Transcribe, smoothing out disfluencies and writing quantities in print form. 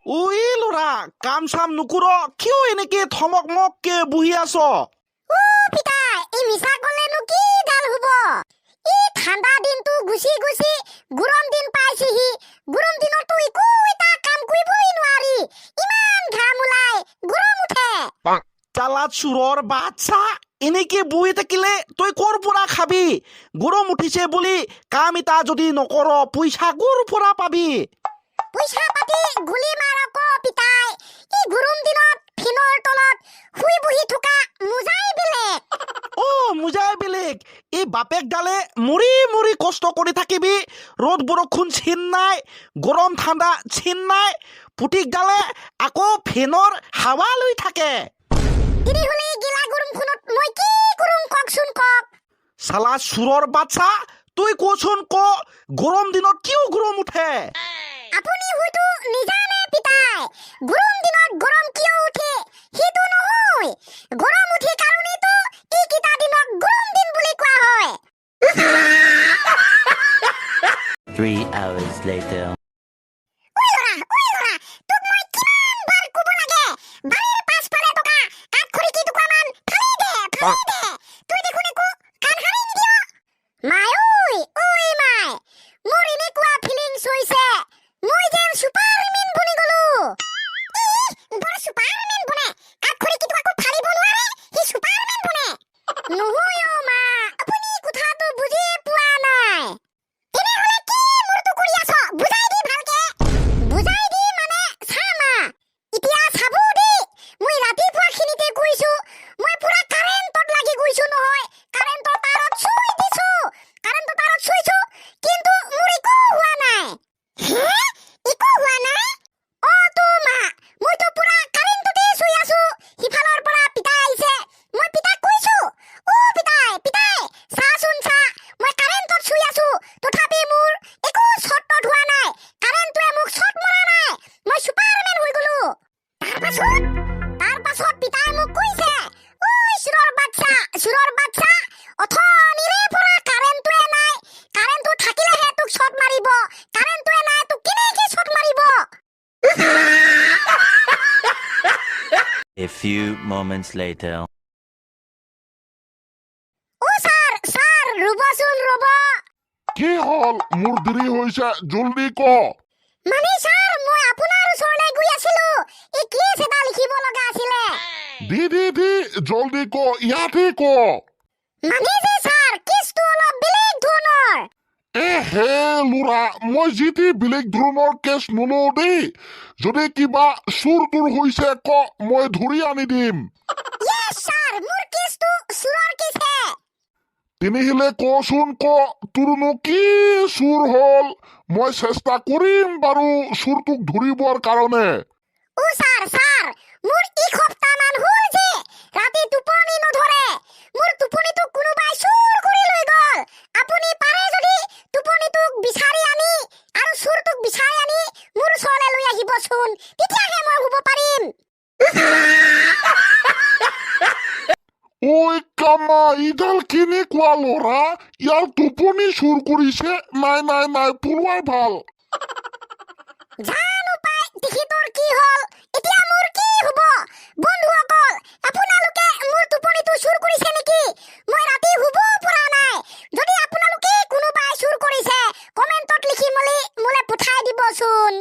ঐ ল'ৰা, কাম চাম নকৰ কিয়? এনেকে থমক মককে বহি আছ? অ পিতাই, এই মিছা ক'লেনো কি ডাল হ'ব? ই ঠাণ্ডা দিনটো গুচি গুচি গৰম দিন পাইছেহি। গৰম দিনতো একো এটা কাম কৰিবই নোৱাৰি, ইমান ঘাম ওলাই, গৰম উঠে। চালা চোৰৰ বাচ্চা, এনেকে বহি থাকিলে তই ক'ৰ পৰা খাবি? গৰম উঠিছে বুলি কাম এটা যদি নকৰ, পইচা ক'ৰ পৰা পাবি? পইচা পাতি গুলি মাৰ আকৌ পিতাই। এই গৰম দিনত ফেনৰ তলত শুই বহি থকা মজাই বেলেগ। অ, মজাই বেলেগ। এই বাপেক ডালে মৰি মৰি কষ্ট কৰি থাকিবি, ৰ'দ বৰষুণ চিন নাই, গৰম ঠাণ্ডা চিন নাই, পুতিক ডালে আকৌ ফেনৰ হাৱা লৈ থাকে। তেনেহ'লে এই গেলা গৰমখনত মই কি কৰিম, কওকচোন কওক। চালা চোৰৰ বাচ্চা, তই কচোন ক, গৰম দিনত কিয় গৰম উঠে? আপুনি হয়তো নিজানে পিতাই, গৰম দিনত গৰম কিয় উঠে সেইটো নহয়, গৰম উঠে কাৰণেতো এইকেইটা দিনক গৰম দিন বুলি কোৱা হয়। 3 hours later. ঐ ল'ৰা, ঐ ল'ৰা, তোক মই কিমান বাৰ ক'ব লাগে, বাৰীৰ পাছফালে থকা কাঠ খৰি কেইটুকুৰামান ফালি দে, ফালি দে। তই দেখোন একো কাণ সাৰি নিদিয়। মাই ঐ, ঐ মাই, মোৰ এনেকুৱা ফিলিংছ হৈছে, মই যেন ছুপাৰমেন বনি গলো। ই বৰ ছুপাৰমেন বনে, কাঠ খৰি কেইটুকুৰাকো ফালিব নোৱাৰে, সি ছুপাৰমেন বনে। নহয় অ মা, আপুনি কথাটো বুজি পোৱা নাই। তেনেহ'লে কি মূৰটো কৰি আছ? বুজাই দি ভালকে। বুজাই দি মানে চা মা, এতিয়া চাব দেই, মই ৰাতিপুৱাখিনিতে কৈছো, মই পুৰা কাৰেণ্টত লাগি গৈছো নহয়, কাৰেণ্টৰ তাৰত চুই দিছো, কাৰেণ্টৰ তাৰত চুইছো, কিন্তু মোৰ একো হোৱা নাই। হে, একো হোৱা নাই? অ তো মা, মইতো পুৰা কাৰেণ্টতে চুই আছো। সিফালৰ পৰা পিতাই আহিছে। মই পিতাক কৈছো, অ পিতাই, পিতাই, চাচোন চা, মই কাৰেণ্টত চুই আছো, তথাপি মোৰ একো চট হোৱা নাই, কাৰেণ্টটোৱে মোক চট মৰা নাই, মই ছুপাৰমেন হৈ গলো। তাৰ পাছত পিতাই মোক কৈছে, ঐ চোৰৰ বাচ্চা, চোৰৰ বাচ্চা, অথনিৰে পৰা কাৰেণ্টটোৱে নাই, কাৰেণ্টটো থাকিলেহে তোক চট মাৰিব, কাৰেণ্টটোৱে নাই, তোক কেনেকে চট মাৰিব? A few moments later. O sir, sir, ৰ'বচোন, ৰ'ব। কি হ'ল? মোৰ দেৰি হৈছে, জলদি ক। মানে ছাৰ, মই আপোনাৰ ওচৰলৈ গৈ আছিলো, এই কেছ এটা লিখিব লগা আছিলে। দি দি দি, জলদি ক, ইয়াতে ক। মানে যে ছাৰ, কেছটো অলপ বেলেগ ধৰণৰ। এ হে ল'ৰা, মই যি টি বেলেগ ধৰণৰ কেছ নলওঁ দেই। যদি কিবা চোৰ তোৰ হৈছে ক, মই ধৰি আনি দিম। য়েছ ছাৰ, মোৰ কেছটো চোৰৰ কেছহে। তেনেহ'লে কচোন ক, তোৰনো কি চোৰ হ'ল? মই চেষ্টা কৰিম বাৰু চোৰটোক ধৰিবৰ কাৰণে। ও ছাৰ, ছাৰ, মোৰ এসপ্তাহমান হ'ল যে ৰাতি টোপনি নধৰে। মোৰ টোপনিটো কোনোবাই চুৰ কৰি লৈ গ'ল। আপুনি পাৰে যদি টোপনিটোক বিচাৰি আনি আৰু চোৰটোক বিচাৰি আনি মোৰ ওচৰলৈ লৈ আহিবচোন, তেতিয়াহে মই শুব পাৰিম। ঐ কামা, এইডাল কেনেকুৱা ল'ৰা? ইয়াৰ টোপনি চুৰ কৰিছে। নাই নাই নাই, পলোৱাই ভাল। জানো পাই তেখেতৰ কি হ'ল। এতিয়া মোৰ কি হ'ব? বন্ধুসকল, আপোনালোকে মোৰ টোপনিটো চুৰ কৰিছে নেকি? মই ৰাতি শুব পৰা নাই। যদি আপোনালোকে কোনোবাই চুৰ কৰিছে, কমেণ্টত লিখি মেলি মোলৈ পঠাই দিবচোন।